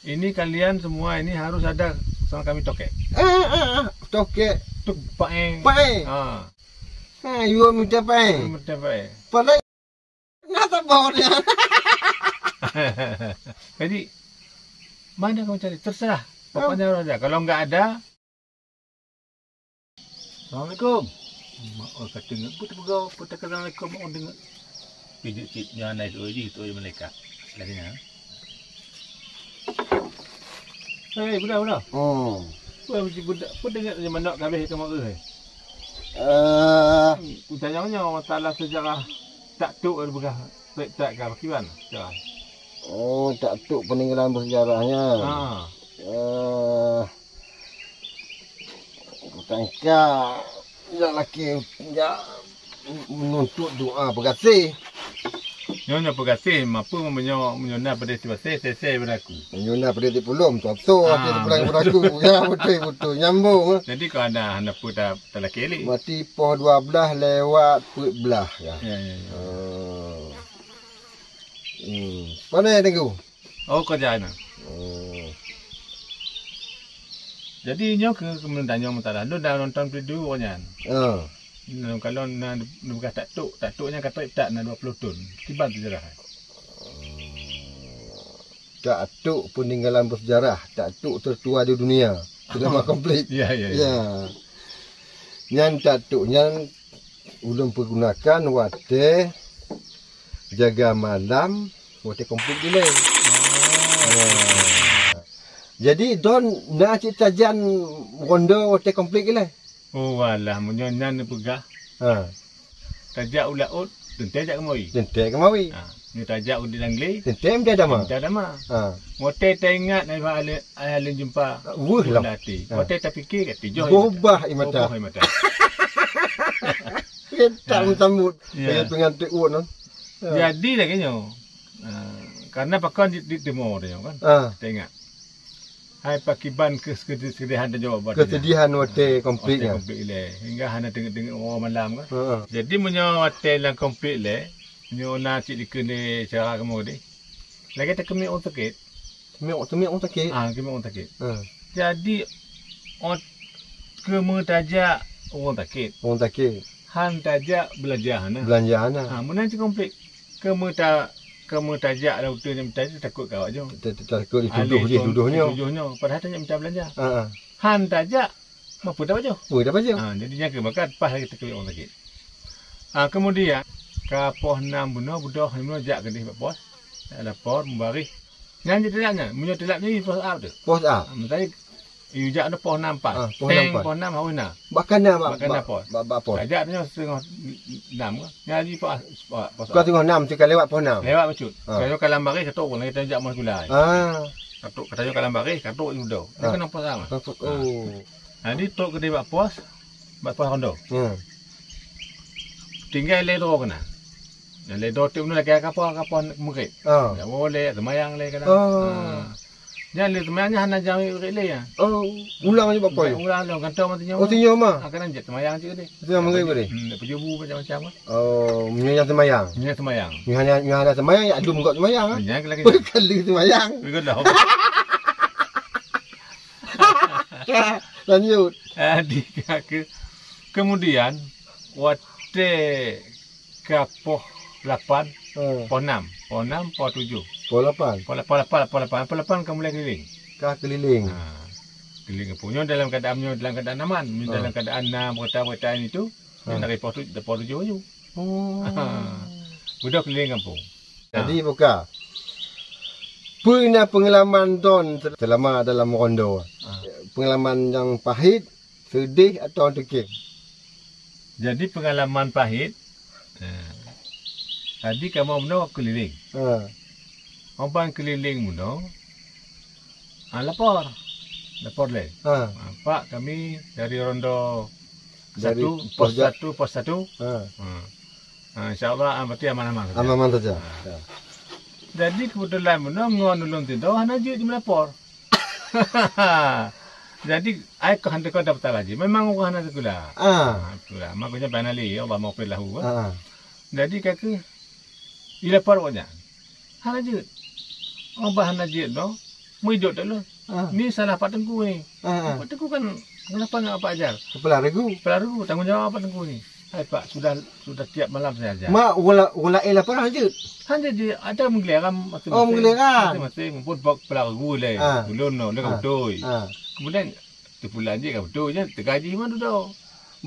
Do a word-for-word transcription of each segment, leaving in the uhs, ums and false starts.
Ini kalian semua ini harus ada sama kami tokek. Ah, ah, ah, tokek. Tuk paeng. Paeng. Ha. Ha, yue mita paeng. Mita paeng. Padahal na saboh dia. Jadi, mana kamu cari? Terserah. Pokoknya harus ada. Kalau nggak ada, Assalamualaikum. Mak oi ka teungeut, peue teupeugah, peue teuka assalamualaikum, mak oi deungeut. Pijeuet cit nyan na itu jih, itu jih malaikat. Lagèe nyan. Hei, budak, budak. Oh. Peue meusti budak, peue deungeut nyan manok ka habéh kamoe, eh? Eh. Kutanyong nyoe masalah sejarah Tak Tok teupeugah, tak, tak ka, kiban sejarah? Oh, Tak Tok peninggalan bersejarahnya. Ha. Eh, Tangka jak laki, jak menuntut doa peugaséh. Nyoe, nyoe peugaséh, mapeue meunyoe, meunyoe na peudeh sibaséh, sésé bak aku. Meunyoe na peudeh sipulom, soe-soe Ah, hati sipulang bak aku. Ya, beutôi, beutôi. Nyambung, eh. Jadi, kau ada hana peue ta-, talakée lé? Mati poh dua belas lewat peuet belas, ya. Ya, ya, ya. Oh. Hmm. Pane, Teungku? Oh, kerja na. Oh. Jadi, nyoe keuh keumeung tanyong meusalah. Lôn dah nonton video nyan. Ah. Lôn kalon na, na bekas Tak Tok. Tak Tok nyan ka trép that na dua puluh thon. Kiban sejarah. Oh. Tak Tok peninggalan bersejarah. Tak Tok tertua di dunia. Selama konflik. Ya, ya, ya. Ya. Nyan Tak Tok nyan ulôn pergunakan watèe jaga malam watèe konflik dilèe. Oh. Ya. Jadi, droen na cit tajan ronda watèe konflik dilèe? Oh, alah, meunyoe nyan neupeugah. Ha. Tajak u laôt, teuntèe jak keumawi. Teuntèe keumawi. Ha, nyoe tajak u di Langlé. Teuntèe mita dama. Mita dama. Ha. Watèe taingat, ai, ai, ai, lôn jumpa. Weueh lah. Até. Ha. Watèe tapike, ka tujoh ai mata. Bobah ai mata. Bobah ai mata. Kita meusambot. Ya. Dengan, dengan teuk uot, no? Ha. Jadi lagèe nyoe. Ha, karena pakon di, di teumo teuh nyoe kan. Ha. Taingat. Hai pakiban keu sekedi-, kesedihan tanyoe buat Kesedihan watèe konflik, watèe ya? Konflik ilèe. Hingga hana teungeut-teungeut uroe malam kan. Ha. Jadi meunyoe watèe lam konflik ilèe, nyoe na cit dikeue lé syedara kamoe tadi. Lagèe takeumiet ureueng sakét. Keumiet, keumiet ureueng sakét. Ah, keumiet ureueng sakét. Ha. Jadi, ot-, keumeung tajak ureueng sakét. Ureueng sakét. Han tajak beulanja hana. Beulanja hana. Ha, meunan cit konflik. Keumeung ta-, keumeung tajak lam uteuen nyan tajak takot keu awak nyoe. Ta-, ta-, takot dituduh jih, tuduh nyoe. Tuduh nyoe. Padahai tanyoe mita beulanja. Ha, ha. Han tajak, ma peue tapajoh? Peue tapajoh? Ha, jadi nyan keuh maka paih lagèe takeumiet ureueng sakét. Ha, kemudian, ka poh nam bunoe, budoh bunoe jak keudeh bak pos. Jak lapor, mubarih. Nyan jiteulat nyan. Meunyoe teulat nyan, pos ap teuh. Pos ap. Ha, meutai Yue jak na poh nam pat. Ah, poh nam pat. Teng poh nam haweuh na. Bak kanan, bak, bak kanan bak, pos. Bak, bak pos. Tajak nyoe setengah nam ke? Nyan jih pos, pos, pos. Bukan setengah nam, tika lewat poh nam. Lewat bacut. Ah. Ka nyoe ka lam baréh, ka trok, lagèe tanyoe jak meuseukula. Ah. Ka trok, ka tanyoe ka lam baréh, ka trok di udo. Dia Ah. kena pos sama. Ka pos, Ah. oh. Jadi trok keudeh bak pos, bak pos ronda. Hmm. Tinggai lé droe keunan. Nyang lé droe tiep nyoe lagèe ka pos, ka pos murit. Ah. Jak woe lé, seumayang lé kadang. Ah. Ah. Nyan lé seumayang nyan hana jamé ureueng lé nyan. Oh, ulang laju bak pos. Ulang lom, gantoe mantong nyoe. Oh, tinyoe ma? Ah, kadang jeuet seumayang cit deh. Seumayang maghrib deh. Hmm, nak peujeubu macam-macam kan. Oh, meunyoe nyang seumayang. Meunyoe seumayang. Nyoe hana, nyoe hana seumayang, ya lom gok seumayang, ah. Nyan lagi. Kali seumayang. Begitu dah. Lanjut. Ah, di kaki. Kemudian, watèe ka poh lapan, Hmm. poh nam, poh nam, poh tujoh. Poh lapan. Poh la-, poh lapan, poh lapan, poh lapan ka mulai keliling. Ka keliling. Ha. Keliling kampung. Nyoe dalam keadaan, nyoe dalam keadaan aman. Nyoe Ha. dalam keadaan na berita-berita itu, Ha. nyoe dari poh tu-, poh tujoh laju. Oh. Ha. Udah keliling kampung. Jadi, Ha. buka. Peue na pengalaman droen selama dalam ronda? Ha. Pengalaman nyang pahit, seudeh atau teuke? Jadi pengalaman pahit, eh, tadi kamoe bunoe keliling. Ha. Óh ban keliling bunoe, ah, lapor. Lapor lé. Ha. Ah, Pak, kami dari ronda Dari satu, pos pos ja- satu, pos satu. Ha. Ha. Ha, insya Allah, ah, berarti aman-aman saja. Aman-aman saja. Ha. Ya. Jadi kebetulan bunoe ngon ulôn sidroe hana jeuet jimeulapor. Jadi, ai keuh han teuka daftar laju. Memang ureueng hana seukula. Ah. Ha, seukula. Makanya bana li, ya Allah maghfir lahu, eh. Ah. Jadi, ka keuh, ilapor awak nyan. Hana jeuet. Oh, bah hana jeuet, no. Meujok tak lôn. Ah. Ni salah Pak Teungku ni. Ah, ah. Pak Teungku kan kenapa enggak Pak ajar? Kepala regu. Kepala regu, tanggung jawab Pak Teungku ni. Hai Pak, sudah, sudah tiap malam saya ajar. Mak, wala, wala eh lapor hana jeuet? Hana jeuet, ada meugelerang masing-masing. Oh, meugelerang. Masing-masing, mumpung Pak kepala regu lé. Ah. Ulôn no, dia Ah. beutôi. Ah. Kemudian, teupulang jih ka beutôi je, teugaji mah dudoe.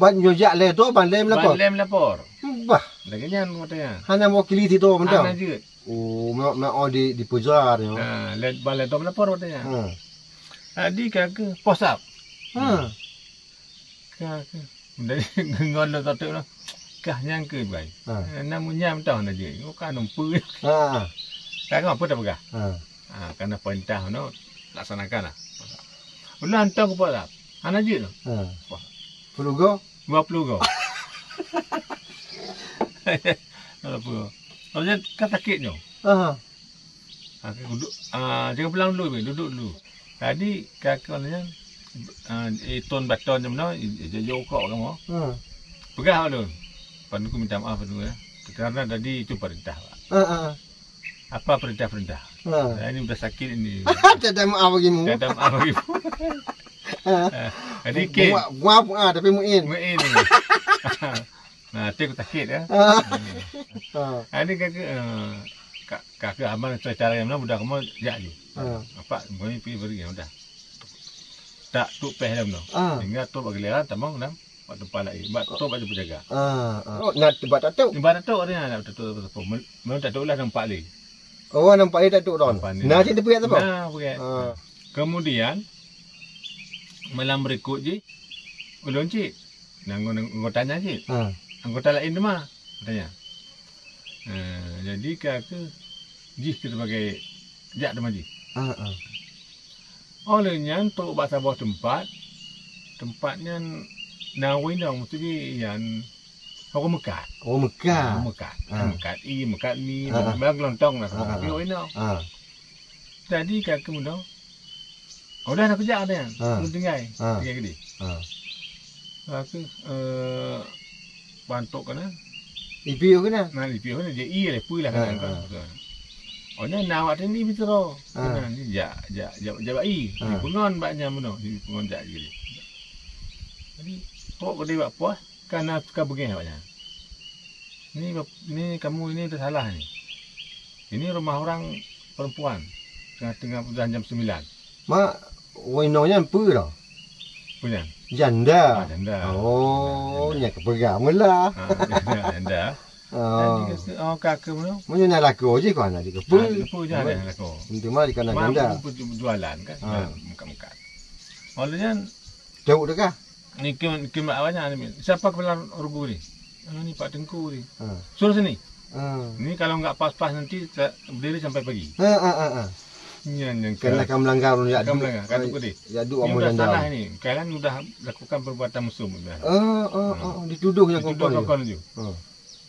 Ban nyoe jak lé tu, ban lé melapor. Ban lé melapor. Bah. Lagèe nyan watèe nyan. Hana mewakili situ mantong. Hana jeuet. Oh, mak, mak, oh, di, di Puja ni. Ha, lé, ban lé tu melapor watèe nyan. Ha. Jadi ka keuh posap. Ha. Ka keuh. Dari ngon lo tu lah. Kah nyang keuh bai. Ha. Nama nyam tah na je. Oh, ka numpu. Ha. Ka apa dah peugah? Ha. Ha, karena perintah no laksanakan lah. Ulah hantar ke Pak Lap. Hana jeuet tu. Ha. Wah. Puluh go? Dua puluh go. Dua puluh go. Maksudnya kan sakit nyoe. Aha. Ha, ke duduk, ah, jangan pulang dulu, duduk dulu. Tadi kaka nyan, ah, eh, ton baton macam mana, eh, jauh kok kamu. Ha. Peugah ulun. Pan aku minta maaf dulu ya. Karena tadi itu perintah, Pak. Ha, ha. Apa perintah-perintah? Ha. Nah, ini udah sakit ini. Tiada maaf bagimu. Tiada maaf bagimu. Ha. Ah, jadi, Ken. Gua, gua apa, ah, tapi Muin. Muin ini. Nah, hati aku sakit, ya. Ha. Ha. Ah, ini kaka, eh, ka-, kaka aman cara yang mana budak kamu jak je. Ha. Apa, boleh pergi, pergi, ya udah. Tak tu peh dalam tu. Ha. Sehingga tu bagi lera, tamong dalam Bak teumpat laén, bak top aja peujaga. Ah, ah. Oh, na bak tatuk. Bak tatuk ada, na tatuk apa? Mel-, mel tatuk lah nampak lé. Oh, nampak lé tatuk dah. Nampak lé. Na cit teupiak tu. Na, bukan. Ah. Kemudian, malam berikut ji, ulôn cit. Nang anggota nya cit. Ah. Anggota laén teuma, katanya. Ah, jadi ka ke jih ke sebagai jak teuma jih. Ah, ah. Oh, lheueh nyan trok bak saboh teumpat. Teumpat nyan na ureueng inong, meusti nyan ureueng meukat. Ureueng meukat. Ureueng meukat. Ah. Meukat ie, meukat mi, ah, ah, bak geulantong lah, ah, ah, tapi ureueng inong. Ah. Jadi ka keumeudong. Oh, dah, dah kujak dah nyan. Ah. Belum tinggai. Ah. Tinggai gede. Ah. Aku, eh, bantok kena. Ipiu kena? Nah, ipiu kena. Dia iya lah, pui lah kena. Ah, ah. Oh, nyan na awak tadi bitra. Ah. Kena ni jak, jak, jak, jak bak i. Ah. Di pengon bak nyan meunoe. Di pengon jak gede. Jadi, kok gede bak poh, kana suka beungéh bak nyan. Ni, ni kamu ini tersalah ni. Ini rumah orang perempuan. Tengah-tengah udah jam sembilan. Mak, ureueng inong nyan peue dah? Peue nyan? Janda. Ah, janda. Oh, janda. Nyan keupeugah meulah. Ah, janda, janda. Oh. Jadi, oh, ka keuh meunoe. Meunyoe na lakoe jih kok hana jikeupeu. Ah, jikeupeu je ada lakoe. Untuk mah dikana janda. Mak jualan kan, ah, meukat-meukat. Oleh nyan, Jauh teuka. Ni keumat awaknyan, siapa kepala regu ni? Ah, ni Pak Teungku ni. Ha. Suruh sini. Ha. Ni kalau enggak pas-pas nanti sa-, berdiri sampai pagi. Ha, ha, ha, ha. Nyan, nyan kena ka melanggar, ya, ka melanggar, ka tu pedih. Ya, duk. Ni udah salah ni. Kalian udah lakukan perbuatan mesum dah. Ha, ha, ha. Dituduh yang kompon. Dituduh kompon tu. Ha.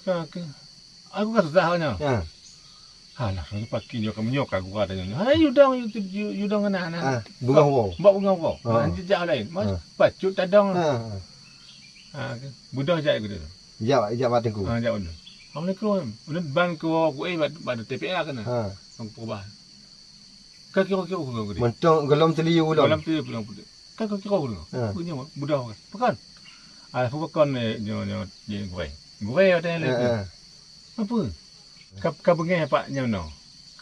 Ka, ka. Aku ka susah awaknyan. Ha. Alah, pakai nyoe ka meunyoe ka gura tanya. Hai, yudong, yu-, yu-, yudong keunan, nah. Ah, bunga uroe. Bak bunga uroe. Ah. Nah, jijak laén. Mas, ah, pacut tadong. Ah, ah. Ah, ke. Budoh jak geude. Jak, jak bak teungku. Ah, jak udah. Assalamualaikum. Udah ban ke uroe ku, eh, bak, bak T P A keunan. Ah. Bang perubahan. Ka kira-kira ku geude. Mentong golom teliu ulôn. Golom teliu ulôn. Kan kau kira guru. Ha. Punya budak kan. Bukan. Alah, bukan, eh, nyo, nyo, nyo, gurèe. Gurèe ada yang lain. Ha, ha. Apa? Ka, ka beungèh pak nyoe no.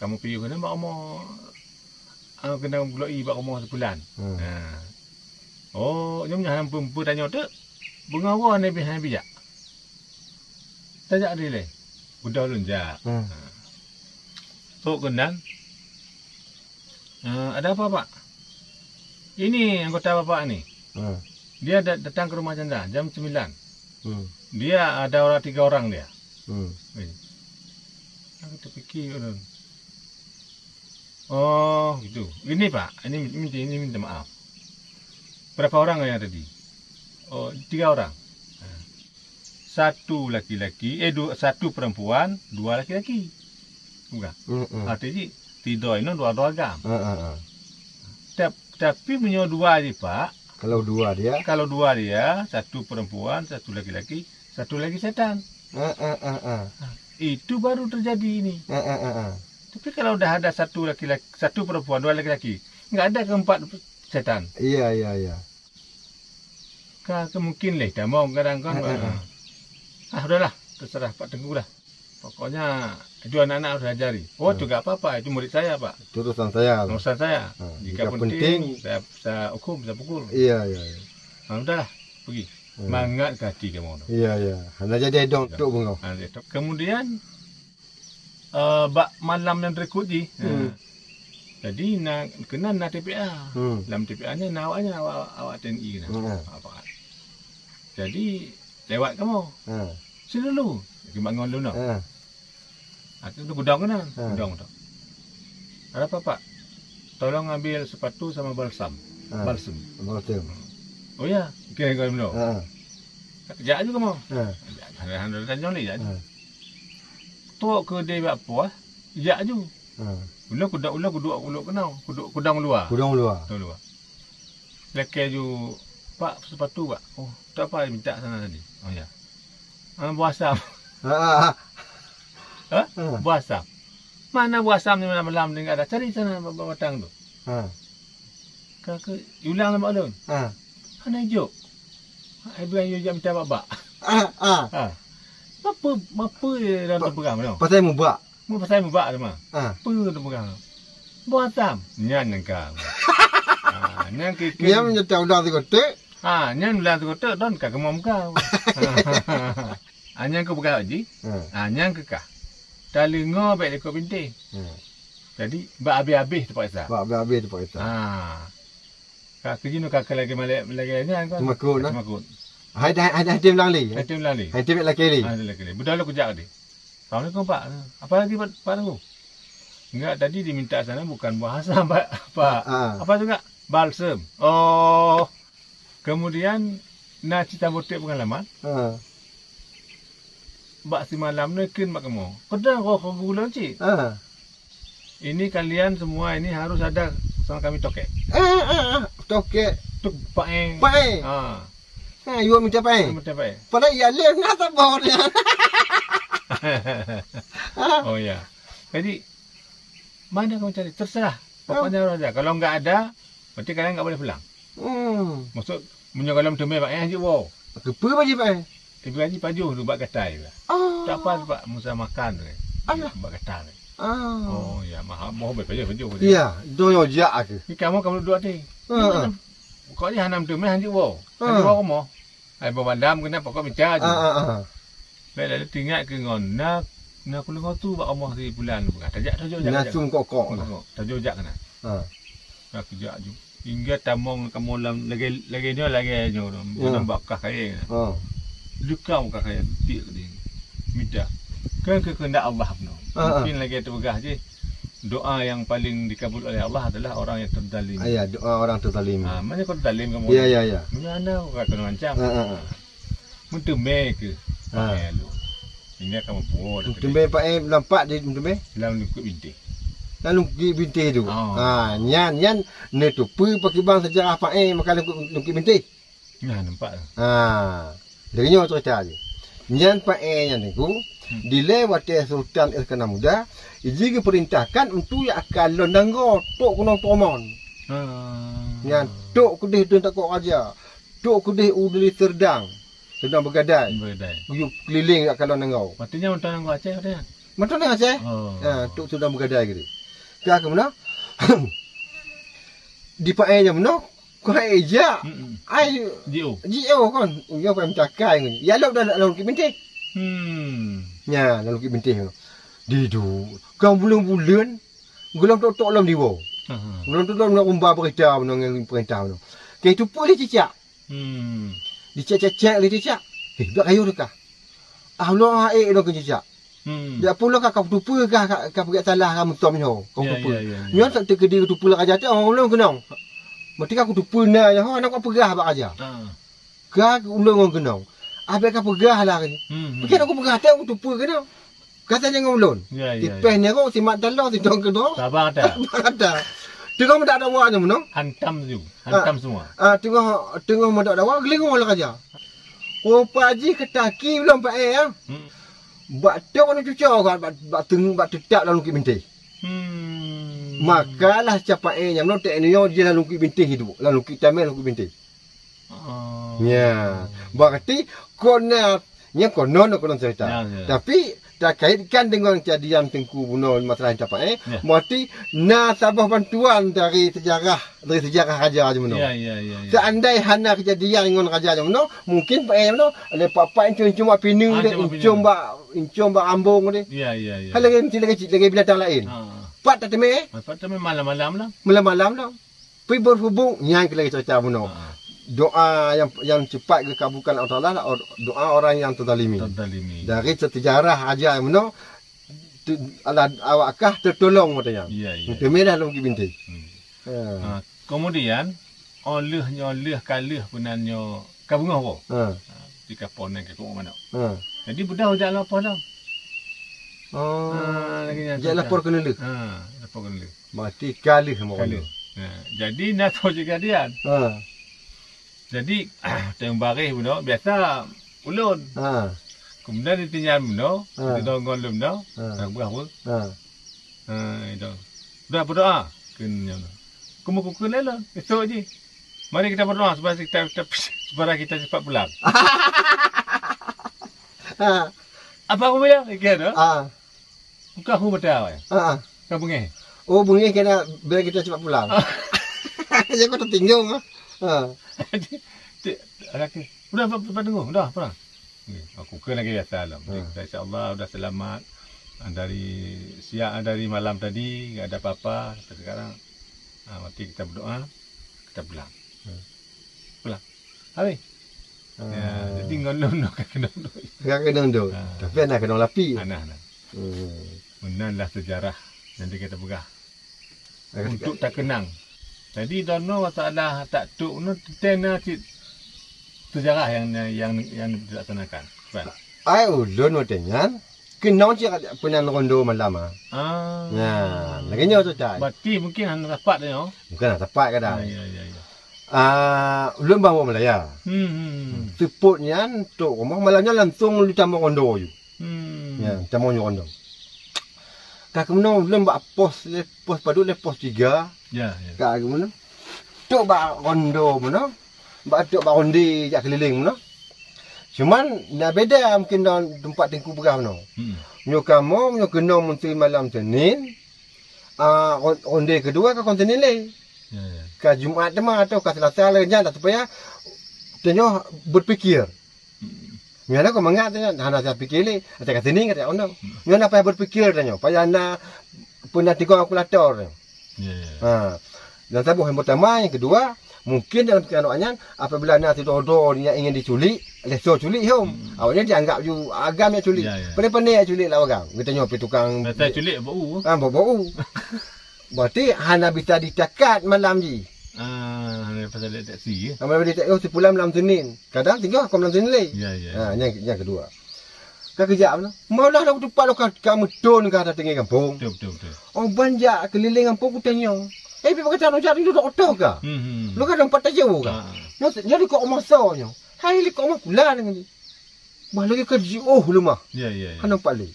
Kamu piyu kena mak omo, ah, kena guloi bak omo sebulan. Hmm. Ha. Oh, nyoe nyan hana peutanyoe tu. Beungoh-ngoh ni bih hana bijak. Tajak dilèe. Udah lôn jak. Hmm. Ha. Trok keunan. Eh, ada apa, Pak? Ini anggota Bapak ni. Hmm. Dia da-, datang ke rumah janda jam sembilan. Hmm. Dia ada orang, tiga orang dia. Hmm. Eh. Aku terfikir, ulôn. Oh, gitu. Ini, Pak, ini, ini, ini minta maaf. Berapa orang yang tadi? Oh, tiga orang. Ha. Satu laki-laki, eh, du-, satu perempuan, dua laki-laki. Bukan? Mm-mm. Arti jih, tiga inong dua-dua agam. Ha, ha, ha. Tap-, tapi meunyoe dua jih, Pak. Kalau dua dia? Kalau dua dia, satu perempuan, satu laki-laki, satu lagi setan. Ha, ha, ha, ha. Ha, itu baru terjadi ini. Ha, ha, ha, ha. Tapi kalau dah ada satu laki-laki, satu perempuan, dua laki-laki, Enggak ada keempat setan. Iya, iya, iya. Ka, ka mungkin leh tamong kadang kan. Ah, ah, ah. Ah, udahlah, terserah Pak Teungku lah. Pokoknya itu anak-anak harus diajari. Oh, ah, tu enggak apa-apa, itu murid saya, Pak. Itu urusan saya. Urusan saya. Ah, jika jika penting, penting, saya, saya hukum, saya pukul. Iya, iya, iya. Ah, udahlah, pergi. Hmm. Mangat ke hati kamu tu. Iya, iya. Hana jadi dong. Ya. Tok Bungong. Ah, dia tok. Kemudian, eh, bak malam yang berikut ji. Hmm. Jadi, na, keunan na T P A. Hmm. Lam T P A nyan na awaknyan, awak, awak T N I keunan. Hmm. Apa? Jadi, lewat kamoe. Hmm. Sini dulu. Keumbang ngon dulu, no. Hmm. Ah, tu gudong keunan. Hmm. Gudong tu. Ada apa, Pak? Tolong ambil sepatu sama balsam. Hmm. Balsam. Balsam. Oh ya, kira kau dulu. Hmm. Jak aju kamoe. Hmm. Alhamdulillah, tanyong ni, jak aju. Hmm. Tok keu dia bak puas, jak aju. Ha. Ulôn kudok, ulôn kudok, ulôn keunoe, kudok, kudong luwa. Kudong luwa. Kudong luwa. Lakèe ju, "Pak, sepatu, Pak." "Oh, tak apa, minta sana tadi." "Oh, ya." "Ah, buah asam." Ha, ha, ha. Ha? Ha. Buah asam. "Mana buah asam ni malam-malam ni enggak ada? Cari sana ba-, ba-, batang tu." Ha. Ka, ka, ulang lom bak lôn. Ha. Hana ijok. Ai, beuh, ayo jak mita bak-bak. Ha, ha. Ha. Apa, apa ya dalam Pa-, peugah tu? Pasai mubak. Mu pasai mubak tu mah. Ha. Apa tu peugah? Buah asam. Nyan nyang ka. Ha, nyan ke, ke. Nyan meunyoe ulang sikotek. Ha, nyan ulang sikotek, don ka keumom ka. Ha, nyan keu peugah ji. Ha. Ha, nyan keu kah. Talingo bèk likot bintéh. Ha. Jadi, bak abéh-abéh teupaksa. Bak abéh-abéh teupaksa. Ha. Ka keujinoe ka lagèe malèe, lagèe nyan kan. Seumakot, nah. Seumakot. Hai, hai, hai, hai tem lang lé. Hai tem lang lé. Hai tem lakèe lé. Hai tem lakèe lé. Beudôh lôn kujak deh. "Assalamualaikum, Pak." "Apa lagi, Pak, Pak Teungku?" "Enggak, tadi diminta sana bukan buah asam, Pak." "Pak." Ah, ah. "Apa juga?" "Balsem." Oh. Kemudian, na cit tameuteuek peungalaman. Ah. Bak simalam nyoe kheun bak kamoe. Peudong roh gulong cit. Ah. "Ini kalian semua ini harus ada sama kami tokek." Ah, ah, ah. Tokek. Tu paéng. Paéng. Ha. Ha, yue minta paéng. Minta paéng. Padahal ya lé na saboh dia. Ha. Oh, ya. Jadi, mana kamu cari? Terserah. Ha. Pokoknya harus ada. Kalau enggak ada, berarti kalian enggak boleh pulang. Hmm. Maksud, meunyoe gohlom teumé bak eh hanjeuet woe. Keupeue bak jih bak eh? Ibu Haji pajoh tu bak gatai tu. Ah. Tak apa tu, Pak, Musa makan tu. Alah. Bak gatai tu. Ah. Oh, ya, maha boh bak pajoh, pajoh, pajoh. Ya, doyo jak aku. Ni kamu, kamu duduk hati. Ha, ha. Kok ni hana teumé hanjeuet woe. Ha. Hanjeuet woe rumoh. Hai, boh malam kena pokok mita je. Ha, ha, ha. Baik, lalu teringat ke ngon na, na kulungo tu bak rumoh si Pulan tu. Tajak, tajak, jak, tajak. Langsung kokok. Kokok. Tajak, jak kena. Ha. Nah, kejak ju. Hingga tamong kamoe lam lagèe, lagèe nyoe, lagèe nyoe. Ya. Dalam bak kah kayèe. Ha. Leuka bak kah kayèe, tiek ke dia. Mita. Kan keukeundak Allah bunoe. Ha, ha. Mungkin lagèe teupeugah jih, doa yang paling dikabul oleh Allah adalah orang yang terzalim. Ah, ya, doa orang terzalim. Ha, mana kau terzalim kamu? Ya, ya, ya. Mana anda kau kena ancam? Ha, ha, ha. Meuteumé keuh. Ha. Paéh lôn. Hingga ka meupuwoe dah. Meuteumé paéh lampak di meuteumé? Lam lungkuek bintéh. Lam lungkuek bintéh tu. Oh. Ha, nyan, nyan neuteupeue pakriban seujarah paéh maka lungkuek, lungkuek bintéh. Nah, nampak tu. Ha. Dari nyoe cerita je. Nyan paéh nyan Teungku, hmm, dilèe watèe Sultan Iskandar Muda, jih geupeurintahkan untuk jak kalon nanggroe, tok keunong Tomon. Ha. Nyan tok keudeh Tun Takot Raja. Tok keudeh u Deli Serdang, sedang beugadai. Beugadai. Geuyue keulileng jak kalon nanggroe. Maksudnya mantong nanggroe Aceh, maksudnya? Mantong nanggroe Aceh. Oh. Ha, tok sedang beugadai keudeh. Ka keuh meunan. Di paéh nyan meunan, keuhai jak. Mm-mm. Ai, jiôh. Jiôh kan. Uyoe paéh meucakai ngon. Ya lop dah lam lungkuek bintéh. Hmm. Nya, lam lungkuek bintéh. Didu. Ka buleuen-buleuen, gohlom tok-tok lom diwoe. Aha. Gohlom tok lom na umba beurita meunan ngon peurintah meunan. Keu teupeue lé cicak. Hmm. Dicek-cek-cek lé cicak. "Eh, bak kayu teuka." "Ah, ulôn ah ék lôn keu cicak." Hmm. "Jak peue lôn ka, ka kuteupeu ka, ka, ka peugah salah ka meusom nyoe, ka kuteupeu." Ya, ya, ya, ya. Nyoe tak teukeudi kuteupeu lôn ka jatuh, oh, ulôn keunong. Meutika kuteupeu na nyoe, hana kupeugah bak raja. Ah. Ka ulôn ngon keunong. Abéh ka peugah lah. Hmm, hmm. Mungkin aku peugah, tak kuteupeu keunong. Ka tanyong ulôn. Ya, ya, ya. Tipéh nirok, simak taloe, sidong keudroe. Sabar dah. Sabar dah. Teungoh meudak dawa nyoe meunoe. Hantam tu. Ah. Hantam semua. Ah, teungoh, teungoh meudak dawa, geulingoe lé raja. Rupa jih keutaki ulôn paéh, ya. Hmm. Bak tok anu cuco ka, bak, bak teung-, bak teutap lam lungkuek bintéh. Hmm. Makalah Capaéh nyang meunan teuingat nyoe jih lam Lungkuek Bintéh hidup, lam Lungkuek Tameng, Lungkuek Bintéh. Oh. Nya, berarti kon na, nya konon, konon cerita. Ya, ya. Tapi terkaitkan dengan kejadian Teungku bunoe masalah Capaéh, Ya. berarti na saboh bantuan dari sejarah, dari sejarah raja di bunoe. Ya, ya, ya, ya. Seandai hana kejadian ngon raja di bunoe, mungkin Paéh bunoe, lé pak-pak incong-incong bak pineung Ah, deh, incong bak pineung. incong bak, incong bak ambong deh. Ya, ya, ya. Kan lagèe, lagèe, lagèe binatang laén. Ha. Pat tateumé? Pat tateumé malam-malam lah. Malam-malam lah. Tapi berhubung, nyan keuh lagèe cerita bunoe. Ha. Doa yang, yang cepat dikabulkan Allah Taala, doa orang yang terzalimi. Terzalimi. Dari sejarah aja bunoe, tu, ala, awak kah tertolong, katanya. Ya, ya. Teumé dah lom kibinti. Hmm. Ha. Ha, kemudian, óh lheueh nyoe, lheueh ka lheueh peunan nyoe ka beungoh woe. Ha. Ha, di kapon nyan ka keuneuk manok. Ha. Jadi, beudôh jak lapor dah. Oh. Ha, lagèe nyan Jak cerita. lapor keuneulheueh. Ha, lapor keuneulheueh. Berarti ka lheueh mau Ka lheueh. Ha, jadi na soe cit kejadian. Ha. Jadi, teueng bareh bunoe biasa ulôn. Ha. Kemudian ditinggai bunoe, Ha. didong ngon lôn bunoe, Ha. dah beurah pun. Ha. Ha, itu. Dah berdoa. Keu nyoe. Kamu kukun lé lôn, esok jih. Mari kita berdoa supaya kita, kita, supaya kita cepat pulang. Ha. Apa aku bilang? Kira tu. Ha. Bukan aku betul, ya. Ha. Kan bengeh. Oh, bengeh kena bila kita cepat pulang. Ya, kau tertinggal, ha. Ha. Cik, cik, lelaki. Udah, Pak, Pak, tunggu. Udah, pulang. Ni, aku ke lagi biasa lah. Ha. Insya Allah udah selamat. Ah, dari siang, ah, dari malam tadi, nggak ada apa-apa. Sekarang, ah, mati kita berdoa, kita pulang. Ha. Pulang. Habis. Ha. Ya, jadi ngon lôn ka keunoe doi. Ka keunoe doi. Ha. Tapi anak keunoe lapi. Anak, anak. Hmm. Meunan lah sejarah yang kita peugah. Untuk takeunang. Jadi, droeneuh masalah tak tok nyoe teuntèe na cit sejarah yang, yang, yang dilaksanakan. Kan? Ai ulôn watèe nyan, keunoe cit peunan rondo malam, ah. Ah. Nah, lagèe nyoe tu, Cai. Berarti mungkin hana tepat nyoe. Bukan hana tepat kadang. Ya, ya, ya, ya. Ah, ulôn bak Malaya. Hmm, hmm, hmm. Seupôt nyan, tok rumoh malam nyan langsung lôn tamong rondo ju. Hmm. Ya, tamong ju rondo. Ka keunoe lôn bak pos, lé pos padub, lé pos tiga. Ya, ya. Ka keunoe. Tok bak rondo meunoe. Bak tok bak ronde jak keulileng meunoe. Cuman na beda mungkin ngon teumpat Teungku peugah meunoe. Hmm. Nyoe kamoe, nyoe keunoe meuntri malam Senin. Ah, ron-, ronde keudua ka kon Senin lé. Ya, ya. Ka Jumat teuma atau ka Selasa lagèe nyan dah supaya tanyoe berpikir. Hmm. Nyan aku mangat tu nyan, hana saya pikir lé, ata ka Senin kata orang tu. Hmm. Nyan apa yang berpikir tanyoe, payah na pernah tiga kalkulator tu. Ya, ya. Ha. Dan saboh yang pertama, yang kedua, mungkin dalam pikiran awak nyan, apabila na sidroe-droe yang ingin diculik, lé soe culik hom. Hmm. Awak nyan dianggap ju agam yang culik. Ya, ya. Pandai-pandai yang culik lah agam. Kita nyoe pi tukang Kata culik bau. Ha, bau-bau. Berarti hana bisa ditakat malam ji. Ah, hana pasal dia taksi, ya? Hana boleh taksi, oh, si pulan malam Senin. Kadang tiga aku malam Senin lé. Ya, ya, Ha, ya. yang, yang kedua. Ka keujak mana? Malah dah teumpat lo ka, ka meuton ka datang ke kampung. Betul, betul, betul. Oh, ban jak keliling kampung ku tanya. Eh, pi pakai tanah jadi duduk otoh ka? Hmm, hmm. Lo ka dapat tajo ka? Ha. Nyo, nyo di kok masa nyo. Hai, di kok mah pulan dengan ni. Bah lagi ka jiôh leumah. Ya, ya, ya. Hana nampak lé.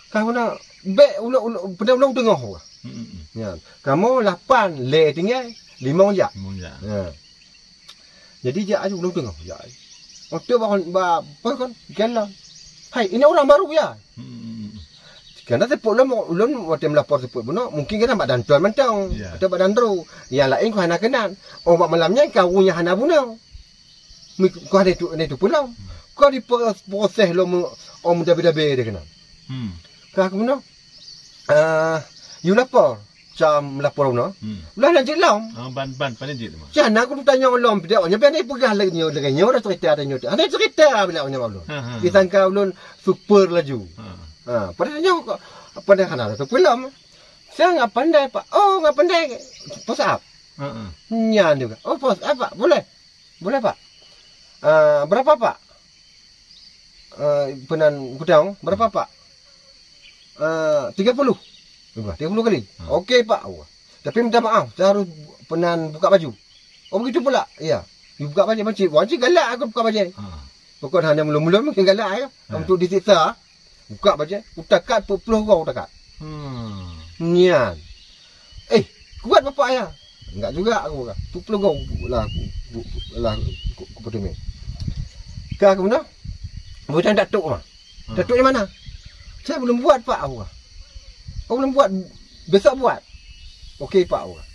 Ka mana bèk ulôn, ulôn, peunan ulôn teungoh ka. Hmm, hmm, hmm. Ya. Kamoe lapan lé tinggai, limong jak. Limong jak. Ya. Jadi jak aju ulôn teungoh, jak. Waktu ba, ba, apa kan? Jalan. Hai, ini orang baru ya. Hmm, hmm, hmm. Karena seupôt ulôn, ulôn watèe meulapor seupôt bunoe, mungkin kan bak dan tuan mantong, Ya. atau bak dan dru. Yang lain ku hana keunan. Oh, bak malam nyan ka ureueng nyang hana bunoe. Mi-, ku hana tu, hana tu pulang. Ku di pro-, proses lom, oh, meudabe-dabe dia keunan. Hmm. Ka aku bunoe. Ah, you lapor. Cam lapor bunoe. Hmm. Ulah lanjut lom. Ah, ban, ban, paling jeuet mah. Cana aku tanya lom, dia awaknya biar dia peugah lagi nyoe, lagi nyoe dah cerita ada nyoe. Ada cerita bila awaknya ulôn. Ha, ha, ha. Disangka ulôn super laju. Ha. Ha, padahal nyoe kok, padahal hana rasa pulang. Saya nggak pandai, Pak. Oh, nggak pandai. Post up. Ha, ha. Nyan juga. Oh, post up, Pak. Boleh. Boleh, Pak. Ah, berapa, Pak? Ah, peunan kutang, berapa, Pak? Ah, tiga puluh. Tiga puluh kali. Ha. Okey, Pak. Tapi minta maaf, saya harus peunan buka baju. Oh, begitu pula? Ya. You buka baju, makcik. Makcik galak aku buka baju. Ha. Pokok hana mulum-mulum, makin galak ya. Ha. Untuk disiksa. Buka baju, utakat peuet ploh goe utakat. Hmm. Nyan. Kuat bapak ayah. Enggak juga aku kah. Tu peuleugoe lah aku, aku, lah aku, aku peuteumeung. Ka aku meunoe. Bukan datuk mah. Hmm. Datuk di mana? Saya belum buat, Pak, aku kah. Aku belum buat. Besok buat. Okey, Pak, aku kah.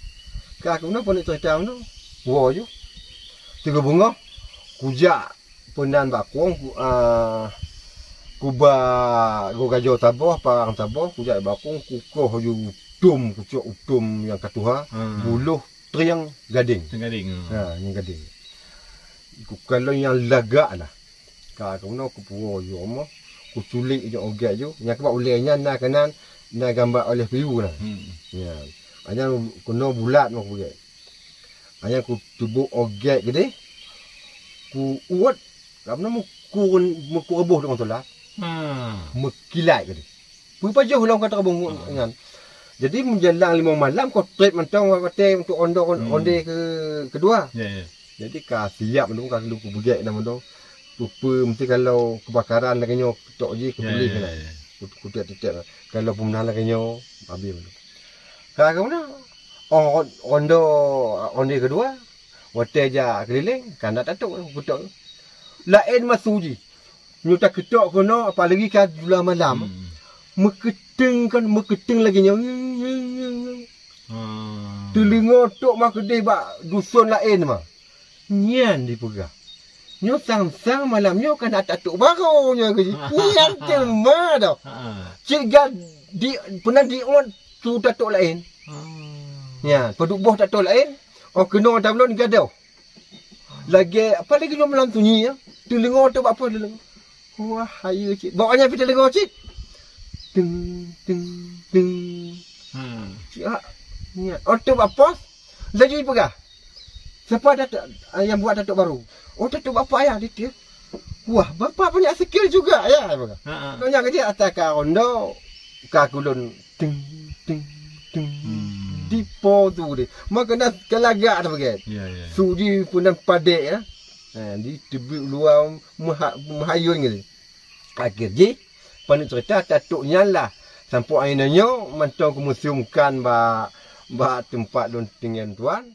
Ka aku meunoe, peuneuk cerita meunoe. Wo ju. Tiga bunga. Kujak peunan bakong, ku, ah, kuba gogajo saboh, parang saboh, kujak bakong, kukoh ju utom, kucok utom nyang ka tuha, hmm, buloh trieng gadeng. Trieng gadeng, hmm. Ha, nyang gadeng. Ku kalau nyang lagak lah. Ka keunoe kupuwoe ju omoh, kuculik ju ogek ju. Nyang keubah ulée nyan na keunan, na gamba oleh piu na. Hmm. Ya. Hanya keunoe bulat mah kupeugét. Hanya kutuboh ogek keudeh, ku uet, ka meunan meuku-, meukureubôh deungon sola. Hmm. Meukilat keudeh. Peupajoh lom ka teurabong nyan. Jadi, meujalang limong malam, ka trép mantong watèe untuk onde, hmm, onde ke kedua. Ya, ya. Jadi, ka siap mandum, ka lheueh kupeugét na mandum. Peue-peue meusti kalau keubakaran lagèe nyoe, tok jih, ya, kutuléh ya, na. Ya. Ku-, kutek-tetek na. Kalau peue meunan lagèe nyoe, habéh mandum. Ka, ka meunan. Oh, onde, onde kedua, watèe jak keulileng, ka na tatok, kutok. Laén masu jih. Nyoe takeutok keunoe, apalagi ka dua malam. Hmm. Meukeuteng kan, meukeuteng lagèe nyoe. Ah. Teuleungoe tok mah keudeh bak duson laén mah. Nyan dipeugah. Nyoe sang-sang malam nyoe ka na tatok barô nyoe keu jih. Nyan teuma dah. Ha. Cit ga di, peunan diuet su tatok laén. Ah. Nyan, peuduek boh tatok laén. Oh, keunoe ata ulôn gadoh. Lagèe, apalagi nyoe malam sunyi, ya. Teuleungoe tu bak pos teuleungoe. Wah, hayeue cit. Bak nyan pih teuleungoe cit. Teng, teng, teng. Hmm. Cit, ha. Nyan. Oh, tu bak pos. Laju peugah. Siapa datuk, ah, yang buat datuk baru? Oh, datuk bapak ya, dia. Wah, bapak punya skill juga, ya, peugah. Ha, ha. Nyan keuh ata ka ronde, ka kulôn. Ting, ting, ting. Hmm. Dipo tu deh. Maka na kelagak tu bagai. Ya, ya. Suji pun dan padek ya. Ha, di tebik luar meha-, mehayun gitu. Akhir jih, panik cerita tatuk nyan lah. Sampai akhirnya nyoe mantong kemusiumkan bak, bak tempat lôn tinggal tuan.